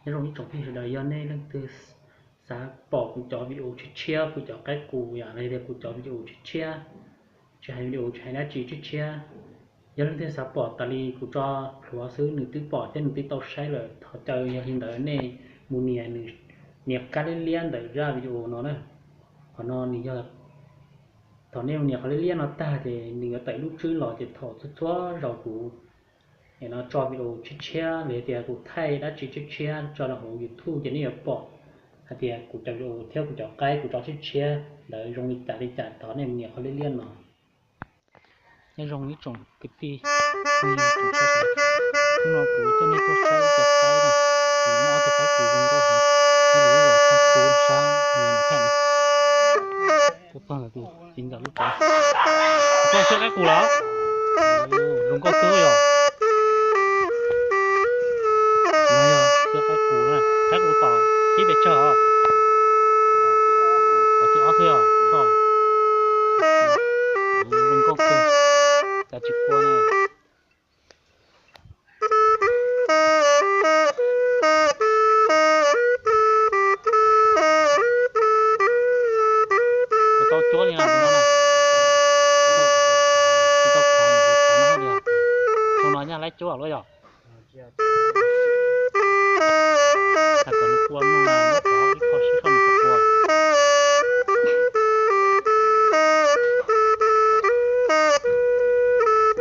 Nyob zoo ib tsoom phooj ywg sawv daws, yog nej leej twg xav pom kuv cov video tshiab tshiab, kuv cov qaib qus yom, los yog tias kuv cov video tshiab tshiab, tsis hais video tsis hais dab tsi tshiab tshiab, yog leej twg xav pom tas li kuv tso plhuav xwb nws twb pom thiab nws twb tau saib lawm, thov caw yog li ntawd nej mus nias nws nias qab liab liab ntawm zaj video no na. Qhov no nws yog, thaum nej mus nias qhov liab liab no tag ces nws yuav tawm lub tswb los ces thaum txhua txhua zaus kuv no tso video tshiab tshiab los yog tias kuv thaij dab tsi tshiab tshiab tso rau hauv YouTube ces nej yuav pom hais tias kuv cov video thiab kuv cov qaib kuv tso tshiab tshiab ntawd zoo li cas li cas, thov nej mus nias qhov liab liab no. Nyob zoo ib tsoom kwv tij, hnub no kuv coj nej tuaj saib ib co qaib na, kuv muaj ob tug qaib qus zoo nkauj heev, nyob rau lub zos Thaj Kub sab Nws Thaj na. Tuaj pog ntawm tus txiv ntxawm lub tsev. Koj siab qaib qus los? Zoo nkauj kawg yom. No yog siab qaib qus na, qaib qus tom ib pes tsawg os? Tom thib ob xwb yog. Zoo nkauj kawg, cas tsis qua ne. Kuv tau cuab li no, tsis tau khav, kuv khav no hauj li. Tus no nyaj laib cuab luaj yog. Hais kom nws qua mloog na, muab cov ib qho sib soj nws puas qua.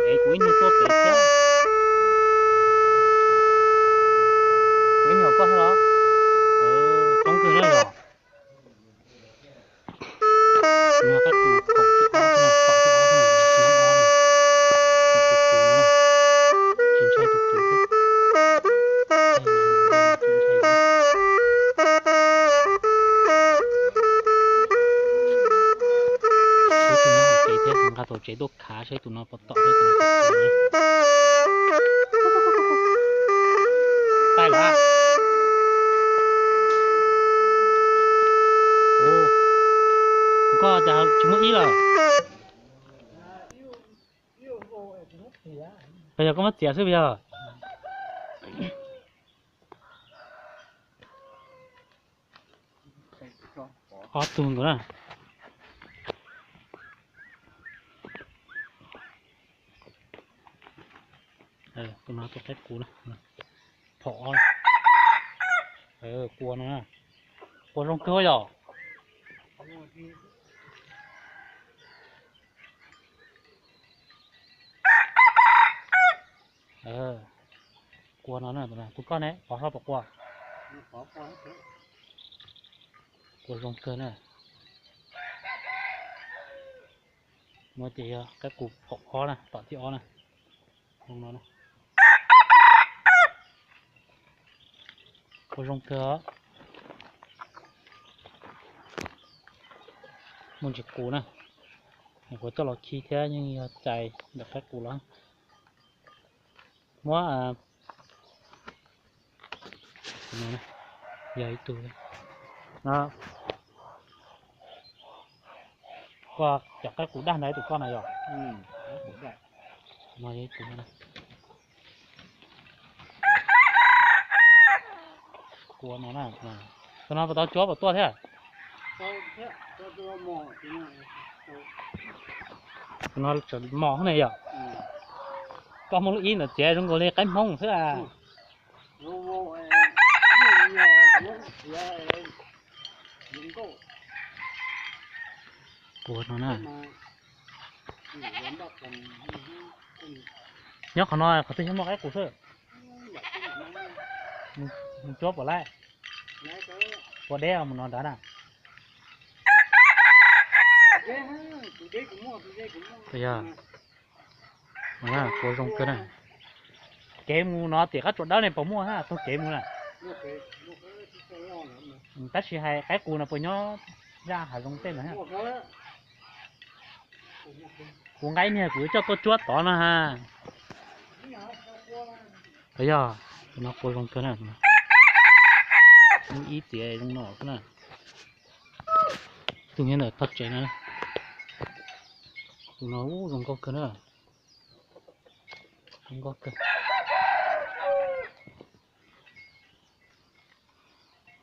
Ev kuv ib nyuag tuaj pem thiab. Kuv ib nyuag koj thiab los? Coob kawg na yog. Nws yog qaib qus kaum thib ob xwb na, tom thib ob xwb na, tsis ntshai tus tswv xwb. Saib tus no hauv tsev thiab, nqa tau tsev tuaj khav saib tus no puas tom thiab tus no puas qua. Taij lawm. Koj cas tsis muaj ib lawm? Puas yog koj muab txiav xwb puas yog? Ob tug ntawd na. Tus no tus qaib qus na. Phom ob. Qua no na. Qua zoo kawg yom. Qua no na, tus koj ne, pov hlob puas qua? Qua zoo kawg na. No ces yog qaib qus phom ob na, tom thib ob na. Qua zoo kawg. Muaj ntsis qus na, kuv coj los khi thiab yeej yog cais ntawm qaib qus los. Muab yog ib tug no. Koj cov qaib qus daj ntawd tus koj na yog? No yog ib tug. Qua no na, tus no puas tau cuab puas tuaj thiab? Tus no tseem mos ne yom. Koj muaj lub ib ntawm txiav zoo nkaus li qaib hmoob xwb a. Qua no na. Nyob qhov no qhov twg yeej muaj qaib qus xwb. Mus cuab puas laib? Puas deb mus no nrad na. Yog, qua zoo kawg na. Kev mus no tim qab tsuas dawb ne puas muaj na, taug kev mus na. Tab sis hais qaib qus no puas nyob zaj hav zoov tej ntawd. Kuv nqa ib niag kuv coj tuaj cuab tod no ha. Yog, tus no qua zoo kawg na. Lub ib txiav zoo no xwb na. Tus nyob ntawm tog tsev no. Tus no zoo nkauj kawg na. Zoo nkauj kawg.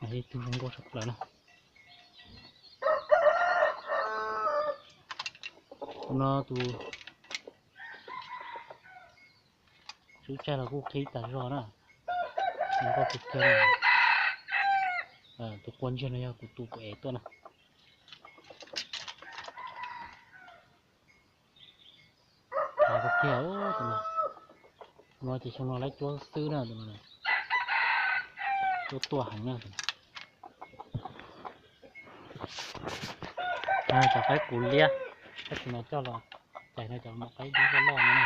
Ib tug zoo nkauj tshaj plaws na. Tus no tus tswb tsaig los kuj qhib tas zog na. Zoo nkauj tiag tiag. Tus quaj ntsiag no yog kuv tus kuv ev tuaj na. Khav tiag tiag tus no. Tus no ces xyoo no lawv cuab xwb na tus no. Cuab tuaj heev na. Cov qaib qus liab, tab sis mas coj los cais no cov maum qaib dib loj loj no na.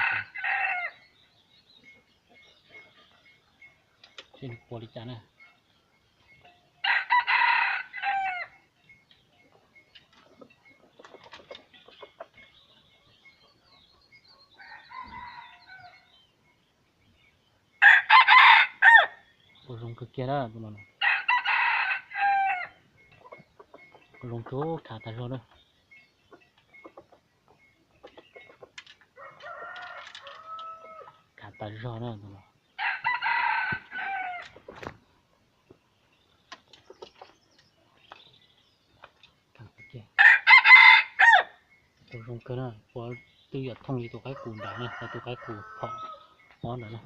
Seb nws quaj li cas na. Quaj zoo kawg kiag na tus no. Quaj zoo tsuag khav tas zog na. Khav tas zog na tus no. Tus zoo kawg na, ua twb yog thooj li tus qaib qus nrad na, tus qaib qus phom mob nrad na.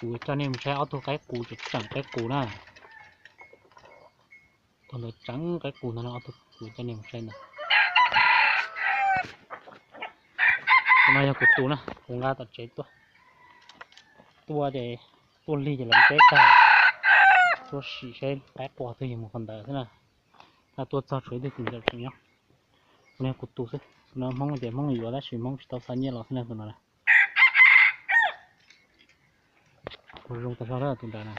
Kuv coj nej mus saib ob tug qaib qus tseem tseem qaib qus na. Tus ntawd tseem qaib qus ntag no, ob tug kuv coj nej mus saib ntag. Tus no yog kuv tus na, kuv nqa tom tsev tuaj. Tuaj ces tuaj lig ces lawv teb tag, tuaj sim seb qaib qua twg yog mus qhov ntawd xwb na. Tuaj txog tshuav ib tug tim ntawm tseem nyob. Tus no yog kuv tus xwb, tus no Hmoob ces Hmoob yuav tab sis Hmoob tsis tau xa nyiaj los xwb na tus no na. Kuv zoo tas zog na tus ntawd na.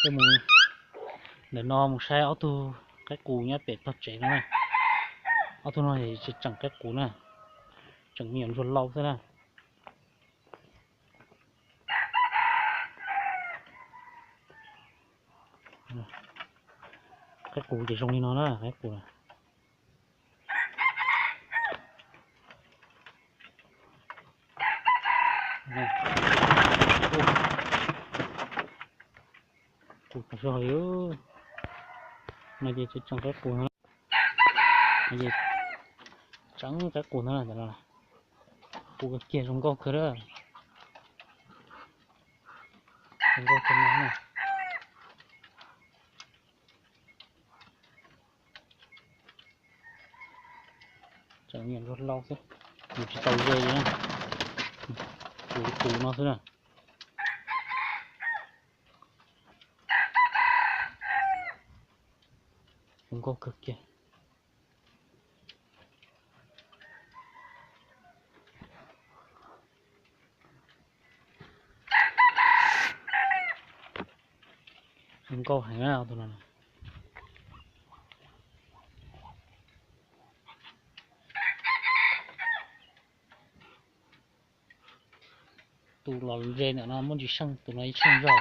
Mus ntawm no mus saib ob tug qaib qus nyob pem tog tsev no na. Ob tug no tseem tseem qaib qus na, tseem me nyuam ntsuag lau xwb na. Qaib qus ces zoo li no na, qaib qus. Qus tas zog li. No ces tseem qaib qus no. Tseem qaib qus no, qus kiag zoo nkauj kawg na. Zoo nkauj kawg no. Tseem me nyuam ntsuag lau xwb, nws tsis tau ze li na. Qus qus no xwb na. Zoo nkauj kawg kiag. Zoo nkauj heev na tus no. Tus los ze ntawm no muaj ntsis seej, tus no ib seej zog,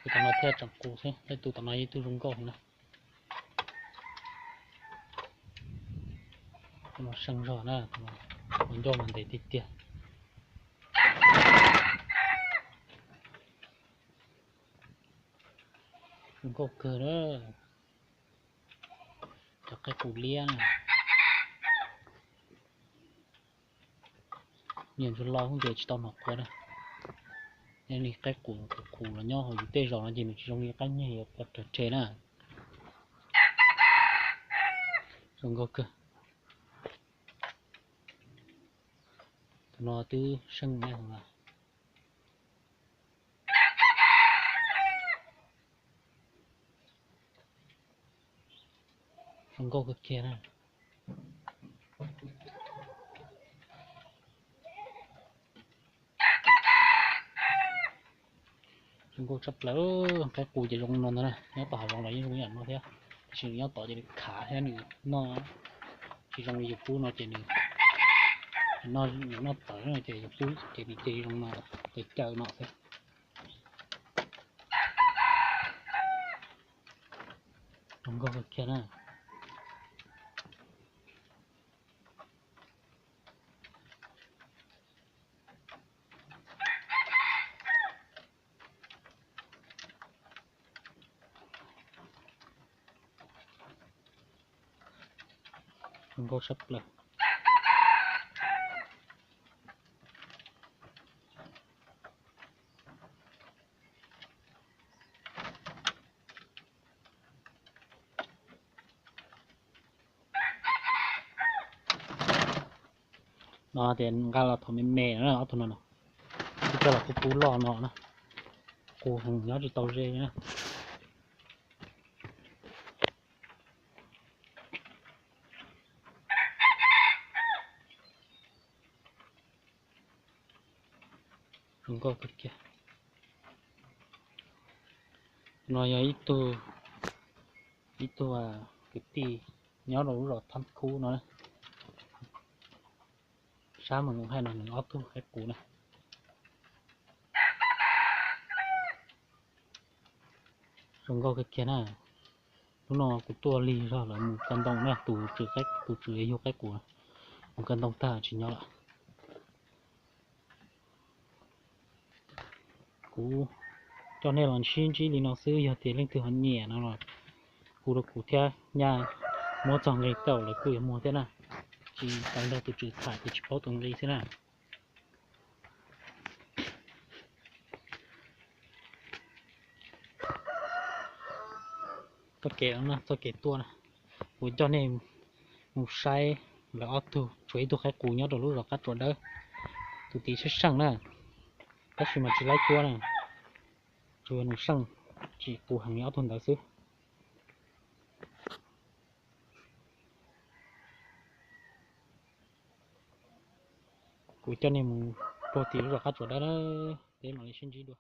tus tom no thiaj tseem qus xwb, tus tom no ib tug zoo nkauj heev na. Tus no seej zog na, tus no ua ncauj mas ntev tiag tiag. Zoo nkauj kawg na. Cov qaib qus liab na. Niam ntsuag los ces tsis tau hnov quaj na. Nws qaib qus qus los nyob hauv yus tej zos no ces nws tsis zoo li qaib nyeg yuav quaj rag rhe na. Zoo nkauj kawg. Tus no twb seej na. Zoo nkauj kawg kiag na. Zoo nkauj tshaj plaws. Qaib qus ces zoo no ntag na, nyob tom hav zoov los yeej zoo ib yam no thiab, tiam sis nws nyob tod ces nws khav thiab nws noj tsis zoo li yus pub no ces nws noj tawv ces yus pub ces nws cia li zoo no, ces caw no xwb. Zoo nkauj kawg kiag na. Zoo nkauj sab plaws. No tias nqa los thaum me me no ob tug no no, twb coj los kuv pub loj no na, qus heev nyob tsis tau ze na. Zoo nkauj kawg kiag. No yog ib tug, ib tug kwv tij nyob rau lub zos Thab Khub no na. Sab mas kuv hais no nws ob tug qaib qus na. Zoo nkauj kawg kiag na. Hnub no kuv tuaj lig zog lawv mus kaw ntoo na, tus tswv, tus tswv yug qaib qus mus kaw ntoo tag tsis nyob lawm. Kuv coj nej los sib ntsib li no xwb, yog tias leej twg ho nyiam no los hu rau kuv thiab, nyaj muab txog nqi tau lawv kuj yuav muag thiab na. Tsis tau nrog tus tswv tham ces tsis paub tus nqi xwb na. Txoj kev no, txoj kev tuaj na, kuv coj nej mus saib lawv ob tug, tshuav ib tug qaib qus nyob rau lub zos Qab Tsuas Dawb, tus tid seej seej na, tab sis mas tsis laib cuab na, tsuas yog nws seej, tsis qus heev li ob tug ntawd xwb. Kuv coj nej mus rau tim lub zos Qab Tsuas Dawb na, peb mam li sib ntsib dua.